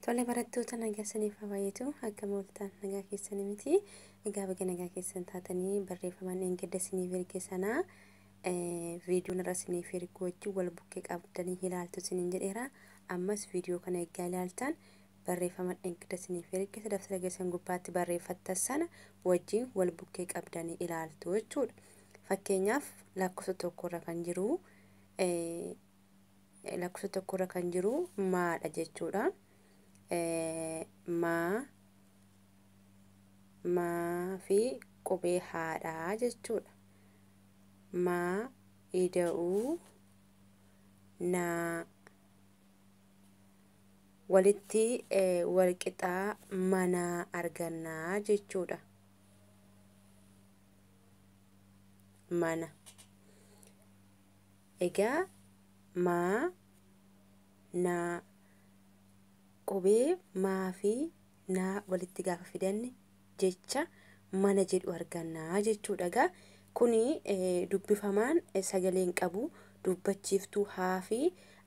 Tole barattoota nagaa isiniif haa baay'atu. Akkam ooltan? Nagaa keessanii miti? Egaa baga nagaa keessan taatanii barreeffamaan dheengadda isiniif erge sana viidiyoon irra isiniif ergu wajjin wal bukkee qabdanii ilaaltu isiniin jedheera. Ammas viidiyoo kana eeggaa ilaaltan barreeffama dheengadda isiniif erge dabtara keessan gubbaatti barreeffattan sana wajjin wal bukkee qabdanii ilaaltu jechuudha. Fakkeenyaaf lakkoofsa tokkorra kan jiru lakkoofsa tokkorra kan jiru maadha jechuudha. Maa, maa fi qubee haadhaa jechuudha. Maa ida'uu naa walitti walqixaa manaa argannaa jechuudha. Mana. Egaa maa naa qubee maa fi naa walitti gaafa fidanne jecha mana jedhu argannaa jechuudha. Egaa kuni dubbifamaan sagalee hin qabu dubbachiiftuu haa fi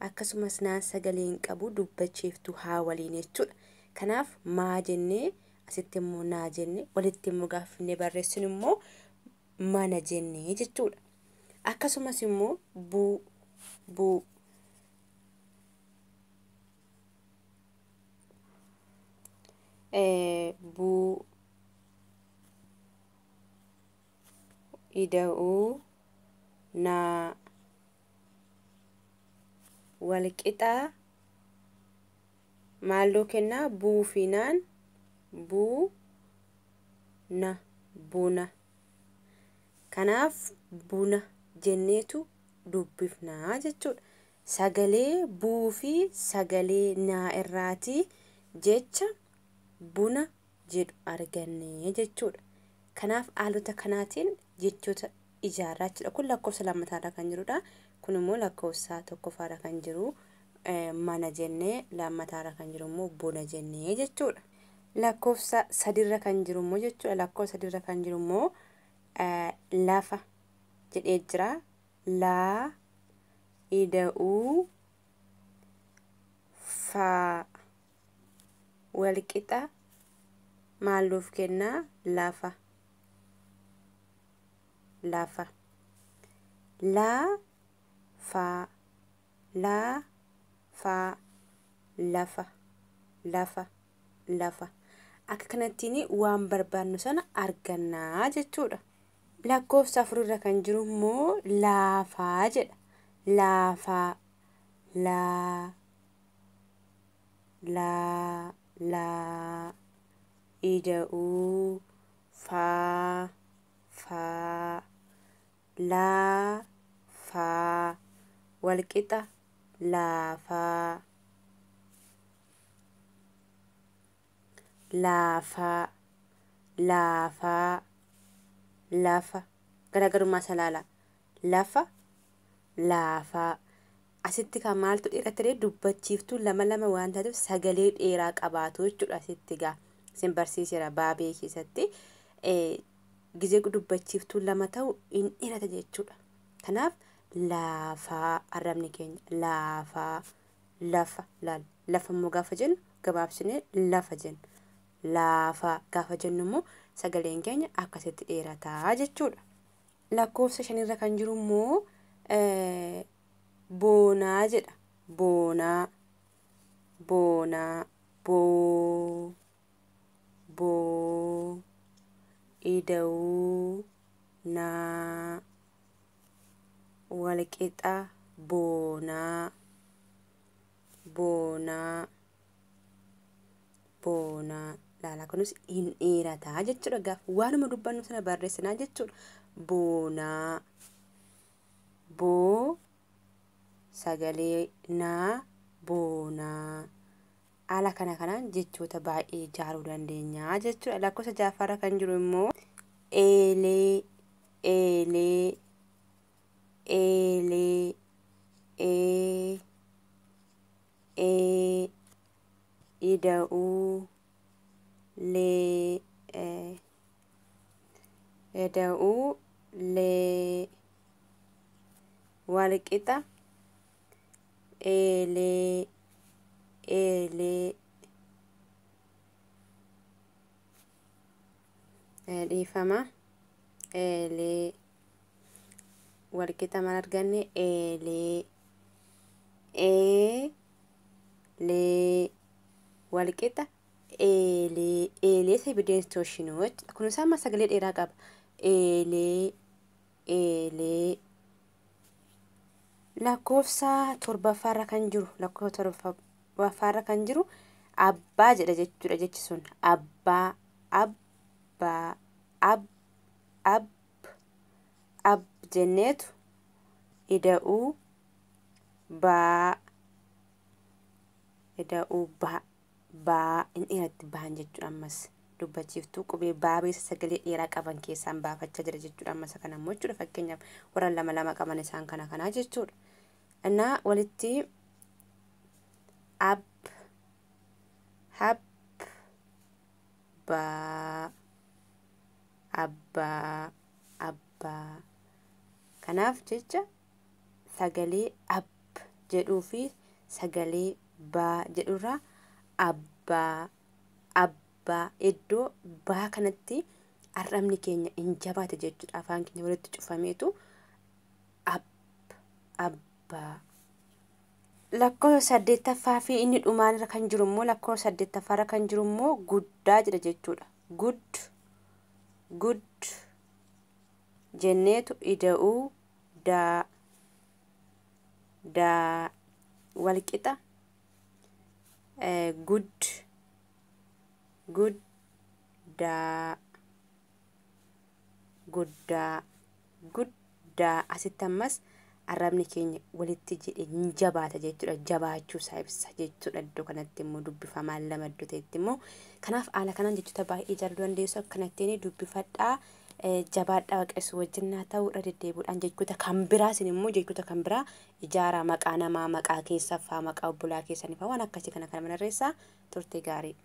akkasumas naan sagalee hin qabu dubbachiiftuu haa waliin jechuudha. Kanaaf maa jennee asitti immoo naa jennee walitti immoo gaafa finnee barreessinu immoo mana jennee jechuudha. Akkasumas immoo buu buu buu ida'uu naa walqixaa maalloo kennaa buu fi naan buu na buna. Kanaaf buna jenneetu dubbifnaa jechuudha. Sagalee buu fi sagalee naa irraatii jecha buna jedhu arganne jechuudha. Kanaaf haalota kanaatiin jechoota ijaarraa jechuudha. Kun lakkoofsa lammataarra kan jirudha. Kun immoo lakkoofsa tokkoffaarra kan jiru mana jennee lammataarra kan jiru immoo buna jennee jechuudha. Lakkoofsa sadirra kan jiru immoo jechuudha. Lakkoofsa sadirra kan jiru immoo lafa jedhee jira. Laa ida'uu faa walqixa maalluuf kennaa lafa lafa laa faa laa faa lafa lafa lafa. Akka kanattiin waan barbaannu sana argannaa jechuudha. Lakkoofsa afurirra kan jiru immoo laafaa jedha. Laafaa laa laa laa ida'uu faa faa laa faa walqixa laafaa laafaa laafaa lafa. Garaagarummaa isaa ilaala. Lafa laafaa. Asitti kan maaltu dheerate dubbachiiftuu lama lama waan taateef sagalee dheeraa qabaatu jechuudha. Asitti gaa isin barsiiseera baabee keessatti gizee dubbachiiftuu lama ta'u hin dheerata jechuudha. Kanaaf laafaa arrabni keenya laafaa lafa laal lafa immoo gaafa jennu gabaabsinee lafa jenna. Laafaa gaafa jennu immoo sagaleen keenya akkasitti dheerataa jechuudha. Lakkoofsa shanirra kan jiru immoo boonaa jedha. Boonaa boonaa boo boo ida'uu naa walqixa boonaa boonaa boonaa. Laala kunis hin dheerataa jechuudha. Gaafa waanuma dubbannu sana barreessinaa jechuudha. Boonaa boo sagalee naa boonaa. Haala kana kanaan jechoota baay'ee ijaaruu dandeenya jechuudha. Lakkoofsa ja'affaarra kan jiru immoo eelee eelee eelee ee ee ida'uu lee ida'uu lee walqixa eelee eelee. Dhiifama. Eelee walqixa maal arganne? Eelee, ee lee walqixa eelee. Eelee isa biddeen toshinuu jechuudha. Kunis amma sagalee dheeraa qaba. Eelee, eelee. Lakkoofsa torbaffaarra kan jiru, lakkoofsa torbaffaarra kan jiru abbaa jedha jechuudha. Jechi sun abbaa, abbaa, ab, ab, ab jenneetu ida'uu baa, ida'uu baa, baa hin dheeratti bahan jechuudha. Ammas dubbachiiftuu qubee baa beessa sagalee dheeraa qaban keessaan baafachaa jira jechuudha. Ammas kana immoo jechuudha, fakkeenyaaf warra lama lama qaban isaan kana kanaa jechuudha. Innaa walitti ab, hab, baa, abbaa, abbaa. Kanaaf jecha sagalee ab jedhuu fi sagalee baa jedhurraa abbaa, abbaa. Iddoo baa kanatti arrabni keenya hin jabaate jechuudha. Afaan keenya walitti cufameetu ab, abbaa. Lakkoofsa saddeettaffaa fi inni dhumaarra kan jiru immoo, lakkoofsa saddeettaffaarra kan jiru immoo guddaa jedha jechuudha. Gud, gud jenneetu ida'uu daa, daa walqixa gud, guddaa, guddaa, guddaa. Asitti ammas arrabni keenya walitti jedhe hin jabaata jechuudha. Jabaachuu isaa ibsa jechuudha. Iddoo kanatti immoo dubbifamaan lama iddoo ta'etti immoo. Kanaaf haala kanaan jechoota baay'ee ijaaruu dandeessu. Akkanattiin dubbifadhaa. Jabaadhaa, Waaqessu wajjin naa ta'uudha. Deddeebiidhaan jechoota kan biraa isin immoo jechoota kan biraa ijaaraa, maqaa namaa, maqaa keessaffaa, maqaa obbolaa keessanii fa'aa, waan akkasii kana kana barreessaa. Turte gaarii.